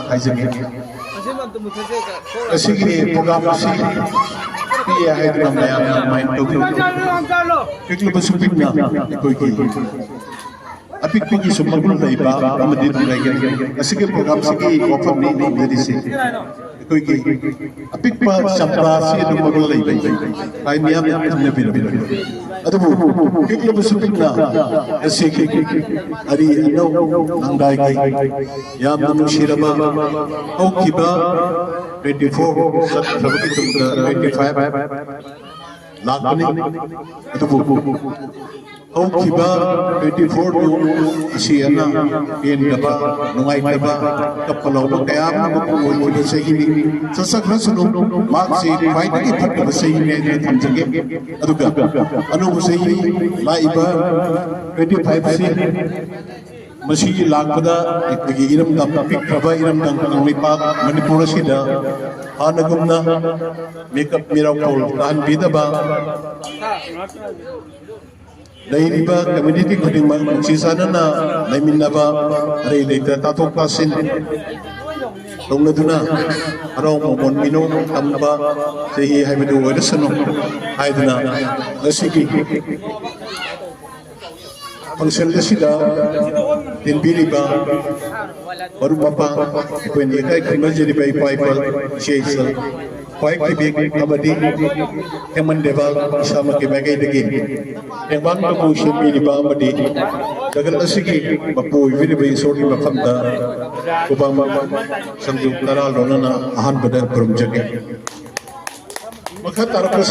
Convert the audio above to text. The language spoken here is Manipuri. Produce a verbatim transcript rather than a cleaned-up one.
ꯍꯥꯏꯖꯒꯦ꯫ ꯑꯁꯤꯒꯤ ꯄ꯭ꯔꯣꯒ꯭ꯔꯥꯝ ꯑꯁꯤ ꯄꯤꯛꯑꯦ ꯍꯥꯏꯗꯨꯅ ꯃꯌꯥꯝꯅ ꯑꯗꯨꯃꯥꯏꯅ ꯇꯧꯕꯤꯔꯣ꯫ ꯄꯤꯛꯂꯕꯁꯨ ꯄꯤꯛꯅ ꯑꯩꯈꯣꯏꯒꯤ ꯑꯄꯤꯛꯄꯒꯤꯁꯨ ꯃꯒꯨꯟ ꯂꯩꯕ ꯑꯃꯗꯤ ꯑꯗꯨꯝ ꯂꯩꯒꯅꯤ꯫ ꯑꯁꯤꯒꯤ ꯄ꯭ꯔꯣꯒ꯭ꯔꯥꯝꯁꯤꯒꯤ ꯋꯥꯐꯝꯅꯤ ꯊꯝꯖꯔꯤꯁꯦ꯫ ꯑꯩꯈꯣꯏꯒꯤ ꯑꯄꯤꯛꯄ ꯆꯝꯄ꯭ꯔꯥꯁꯤ ꯑꯗꯨꯝ ꯃꯒꯨꯟ ꯂꯩꯕ ꯍꯥꯏ ꯃꯤꯌꯥꯝꯅ ꯈꯪꯅꯕꯤꯔꯝꯒꯅꯤ꯫ ꯑꯗꯨꯕꯨ ꯄꯤꯛꯂꯕꯁꯨ ꯄꯤꯛꯅ ꯉꯁꯤꯒꯤ ꯑꯔꯤ ꯑꯅꯧ ꯂꯪꯗꯥꯏꯒꯤ ꯌꯥꯝꯅ ꯅꯨꯡꯁꯤꯔꯕ ꯍꯧꯈꯤꯕ twenty four ꯆꯠꯈ꯭ꯔꯕꯒꯤ ꯇꯨꯡꯗ twenty five ꯂꯥꯛꯄꯅꯤ꯫ ꯑꯗꯨꯕꯨ ꯍꯧꯈꯤꯕ twenty four ꯇꯨ ꯑꯁꯤ ꯑꯅꯥ ꯄꯦꯟꯗꯕ, ꯅꯨꯡꯉꯥꯏꯇꯕ, ꯀꯞꯄ ꯂꯥꯎꯕ ꯀꯌꯥ ꯑꯃ ꯑꯣꯏꯈꯤꯕ ꯆꯍꯤꯅꯤ꯫ ꯆꯠꯆꯈ꯭ꯔꯁꯅꯨ, ꯃꯍꯥꯛꯁꯤ ꯈ꯭ꯋꯥꯏꯗꯒꯤ ꯐꯠꯇꯕ ꯆꯍꯤꯅꯤ ꯍꯥꯏꯗꯨꯅ ꯊꯝꯖꯒꯦ꯫ ꯑꯗꯨꯒ ꯑꯅꯧꯕ ꯆꯍꯤ ꯂꯥꯛꯏꯕ twenty five ꯁꯤ ꯃꯁꯤꯒꯤ ꯂꯥꯛꯄꯗ ꯑꯩꯈꯣꯏꯒꯤ ꯏꯔꯝꯗꯝ, ꯄꯤꯛꯈ꯭ꯔꯕ ꯏꯔꯝꯗꯝ ꯀꯪꯂꯩꯄꯥꯛ ꯃꯅꯤꯄꯨꯔ ꯑꯁꯤꯗ ꯍꯥꯟꯅꯒꯨꯝꯅ ꯃꯤꯀꯞ ꯃꯤꯔꯥꯎꯈꯣꯜ ꯇꯥꯍꯟꯕꯤꯗꯕ, ꯂꯩꯔꯤꯕ ꯀꯝꯃ꯭ꯌꯨꯅꯤꯇꯤ ꯈꯨꯗꯤꯡꯃꯛ ꯅꯨꯡꯁꯤ ꯆꯥꯟꯅꯅ ꯂꯩꯃꯤꯟꯅꯕ, ꯑꯔꯩ ꯂꯩꯇ ꯇꯥꯊꯣꯛ ꯇꯥꯁꯤꯟ ꯇꯧꯅꯗꯨꯅ ꯍꯔꯥꯎ ꯃꯃꯣꯟ ꯃꯤꯅꯣꯛ ꯇꯝꯕ ꯆꯍꯤ ꯍꯥꯏꯕꯗꯨ ꯑꯣꯏꯔꯁꯅꯨ ꯍꯥꯏꯗꯨꯅ ꯉꯁꯤꯒꯤ ꯐꯪꯁꯟ ꯑꯁꯤꯗ ꯇꯤꯟꯕꯤꯔꯤꯕ ꯃꯔꯨꯞ ꯃꯄꯥꯡ ꯑꯩꯈꯣꯏꯅ ꯏꯀꯥꯏ ꯈꯨꯝꯅꯖꯔꯤꯕ ꯏꯄꯥ ꯏꯄꯥ ꯏꯆꯦ ꯏꯆꯜ ꯈ꯭ꯋꯥꯏ ꯀꯤꯕꯦꯛ ꯑꯃꯗꯤ ꯍꯦꯃꯟ ꯗꯦꯕ ꯏꯁꯥꯃꯛꯀꯤ ꯃꯥꯏꯀꯩꯗꯒꯤ ꯇꯦꯡꯕꯥꯡ ꯇꯝꯐꯨ ꯁꯦꯝꯕꯤꯔꯤꯕ ꯑꯃꯗꯤ ꯖꯒꯠ ꯑꯁꯤꯒꯤ ꯃꯄꯨ ꯑꯣꯏꯕꯤꯔꯤꯕ ꯏꯁꯣꯔꯒꯤ ꯃꯐꯝꯗ ꯈꯨꯕꯝ ꯁꯪꯖꯨ ꯇꯔꯥ ꯂꯣꯟꯅꯅ ꯑꯍꯥꯟꯕꯗ ꯈꯨꯔꯨꯝꯖꯒꯦ꯫ ꯃꯈꯥ ꯇꯥꯔꯛꯄꯁꯤ